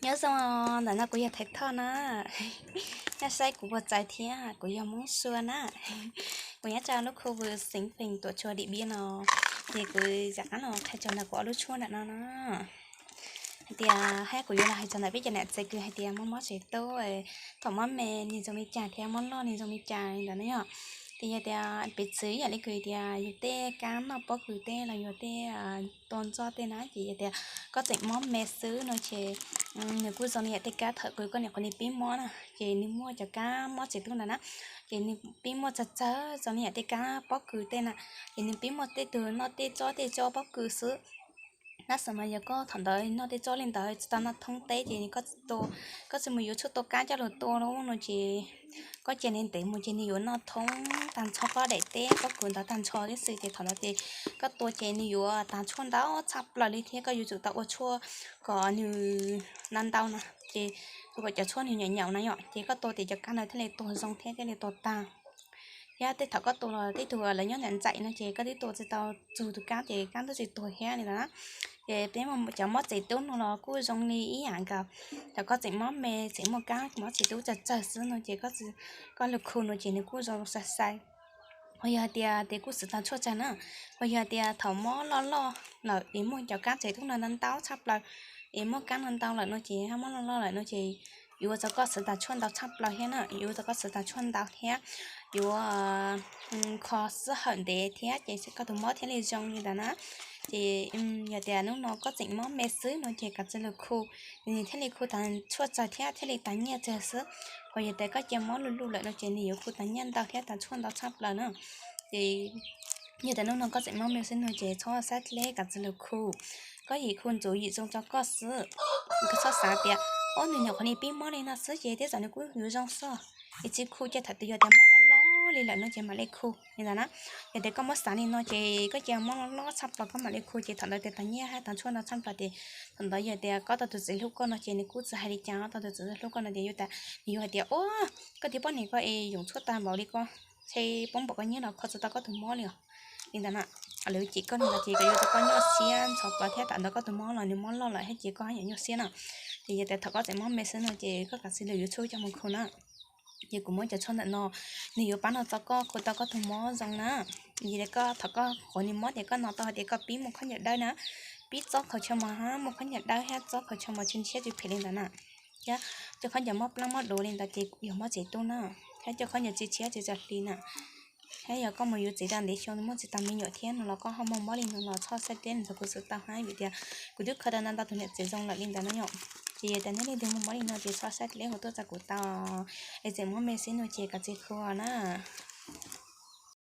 Nyob zoo, ntawm no kuv yog Thaiv Thoj na. Nyob saib kuv puas txawv thiab, kuv yog Hmoob Suav na. Kuv nyob rau lub khu vw Xeev Pees, Tuam Tshua, Dim Npiab no. Ces kuv rov qab los qhia txog ntawm kuv ob lub tshuaj ntawm no na. Hais tias hab kuv yuav los hais txog ntawm peb cov niam txiv kws hais tias mob mob tsev tub, thaum mob me nws zoo li cas thiab mob loj nws zoo li cas ntawd na yom. Ces yog tias piv txwv yam li kws tias yus tej kab noj pob kws tej los yog tej tua ntxob tej na, ces yog tias koj tseem mob me xwb no ces nws kuj zoo li yam tej kab thaum kws koj niam qhuav niag pib mob na, ces nws muaj cov kab mob tsev tub ntawd na, ces nws pib muaj txawg txawg zoo li yam tej kab pob kws tej na, ces nws pib muaj tej tug noj tej tsob tej tsob pob kws xwb. Tab sis mas yog koj thaum ntawd noj tej tsob li ntawd tsis tau noj thoob teb ces koj tsis tua, koj tsis mus yuav tshuaj tua kab coj los tua lawm no ces koj cia li ntev mus ces nws yuav noj thoob tag nrho koj daim teb pob kws ntawd tag nrho tib si, ces thaum ntawd ces koj tua ces nws yuav tag tshuaj ntau tshaj plaws li thiab koj yuav tsum tau ua tshuaj kom nws ntau ntau na, ces kom cov tshuaj nws nyaum nyaum na yom, ces koj tua ces cov kab ntawd thiaj li tuag zoo thiab thiaj li tuag tag. Thiab tej thaum koj tua los tej tug lawv nyob ntawm ntxaim no ces koj twb tua tsis tau txug tus kab ces kab twb tsis tuag thiab li ntawd na. Ces peb cov mob tsev tub no los kuj zoo li ib yam nkaus, thaum koj tseem mob me tseem muaj kab mob tsev tub tsawg tsawg xwb no ces koj lug khu no ces nws kuj zoo sai sai. Ho yog hais tias tes kuj xwv tag tshuaj tsawg na, ho yog hais tias thaum mob loj loj lawm es muaj cov kab tsev tub no ntau ntau tshaj plaws, es muaj kab no ntau lawm no ces mob loj loj lawm no ces yuav ua rau koj xwv tag tshuaj ntau tshaj plaws thiab na, yuav ua rau koj xwv tag tshuaj ntau thiab yuav kho sij hawm ntev thiab ces koj tus mob thiaj li zoo li ntawd na. Ces yog tias hnub no koj tseem mob me xwb no ces kav tsij lug khu, nws thiaj li khu tag tshuaj tsawg thiab thiaj li tag nyiaj tsawg xwb. Ho yog tias koj cia mob luj luj lawm no ces nws yuav khu tag nyiaj ntau thiab tag tshuaj ntau tshaj plaws na. Ces yog tias hnub no koj tseem mob me xwb no ces txhob xav dleb, kav tsij lug khu. Koj yim khu ntxuav yim zoo rau koj xwb. Koj txhob xav tias, ob, nws nyuam qhuav li pib mob li no xwb ces tej zaum nws kuj yuav zoo xwb, es tsis khu cia thaum twg yog tias mob loj loj li lawm no ces mam li khu li ntawd na. Yog tias koj muab xav li no ces koj cia mob loj loj tshaj plaws koj mam li khu ces thaum ntawd tias tag nyiaj hab tag tshuaj ntau tshaj plaws ces thaum ntawd yog tias koj tau tus txiv hlub koj no ces nws kuj tsis hais li cas, tau tus txiv hlub koj no ces yuav tas, nws yuav hais tias, ua, koj tus poj niam ko es yoom tshuaj tag npaum li ko, ntshe poob npaum koj nyiaj los kho tsis tau koj tus mob li os. Li ntawd na, lawv cem koj li ntawd ces koj yuav tas koj nyuaj siab ntxhov plawv thiab thaum ntawd koj tus mob los nws mob loj lawm thiab ces koj haj yam nyuaj siab na. Ces yog tias thaum koj tseem mob me xwb no ces koj kav tsij lug yuav tshuaj coj mus khu na. Ces kuv muab cov tshuaj ntawm no, nws yuav pab noj tau koj, khu tau koj tus mob zoo na. Yog tias koj thaum koj qhuav nws mob ces koj hnov tau hais tias koj pib muaj khaub ncaws dawb na, pib txob khaus chaw mos hab muaj khaub ncaws dawb thiab txob khaus chaw mos tshiab ntshiab tsis phem li ntawd na. Thiab cov khaub ncaws mob plab mob duav li ntawd ces yog mob tsev tub na. Thiab cov khaub ncaws tsis tshiab tsis txom hli na. Thiab yog koj mus yuav txiv tau ntev xyoo muaj tsis tau me nyuam thiab no los koj ho muaj mob li no los txhob xav dleb, nws txog kuv xwv tau hab vim tias kuv twb khaws tau ntau ntau tus niam txiv zoo lawm li ntawd na yom. Ces yog tias nej leej twg muaj mob li no ces txhob xav dleb, hu tuaj rau kuv tau. Es tseem mob me xwb no ces kav tsij khu na.